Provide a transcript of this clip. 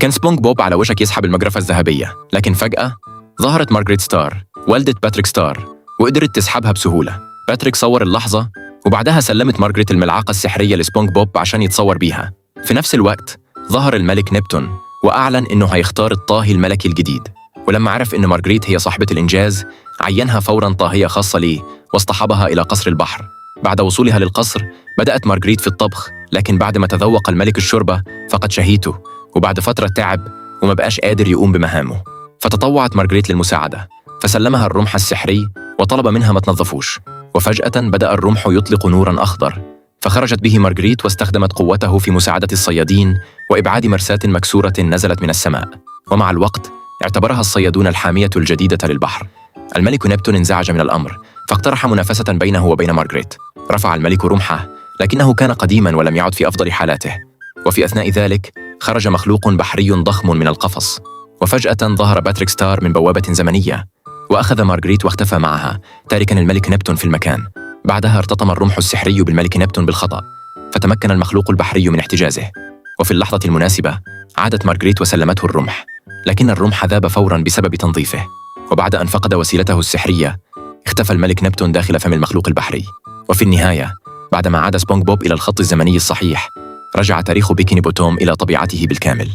كان سبونج بوب على وشك يسحب المجرفة الذهبية، لكن فجأة ظهرت مارغريت ستار، والدة باتريك ستار، وقدرت تسحبها بسهولة. باتريك صور اللحظة، وبعدها سلمت مارغريت الملعقة السحرية لسبونج بوب عشان يتصور بيها. في نفس الوقت ظهر الملك نبتون وأعلن إنه هيختار الطاهي الملكي الجديد. ولما عرف إن مارغريت هي صاحبة الإنجاز، عينها فوراً طاهية خاصة ليه واصطحبها إلى قصر البحر. بعد وصولها للقصر بدأت مارغريت في الطبخ، لكن بعد ما تذوق الملك الشوربة فقد شهيته، وبعد فترة تعب وما بقاش قادر يقوم بمهامه. فتطوعت مارغريت للمساعدة، فسلمها الرمح السحري وطلب منها ما تنظفوش. وفجأة بدأ الرمح يطلق نورا أخضر، فخرجت به مارغريت واستخدمت قوته في مساعدة الصيادين وإبعاد مرساة مكسورة نزلت من السماء. ومع الوقت اعتبرها الصيادون الحامية الجديدة للبحر. الملك نبتون انزعج من الأمر، فاقترح منافسة بينه وبين مارغريت. رفع الملك رمحه، لكنه كان قديما ولم يعد في أفضل حالاته. وفي أثناء ذلك خرج مخلوق بحري ضخم من القفص، وفجأة ظهر باتريك ستار من بوابة زمنية وأخذ مارغريت واختفى معها، تاركا الملك نبتون في المكان. بعدها ارتطم الرمح السحري بالملك نبتون بالخطأ، فتمكن المخلوق البحري من احتجازه. وفي اللحظة المناسبة عادت مارغريت وسلمته الرمح، لكن الرمح ذاب فورا بسبب تنظيفه. وبعد أن فقد وسيلته السحرية اختفى الملك نبتون داخل فم المخلوق البحري. وفي النهاية بعدما عاد سبونج بوب إلى الخط الزمني الصحيح، رجع تاريخ بيكيني بوتوم إلى طبيعته بالكامل.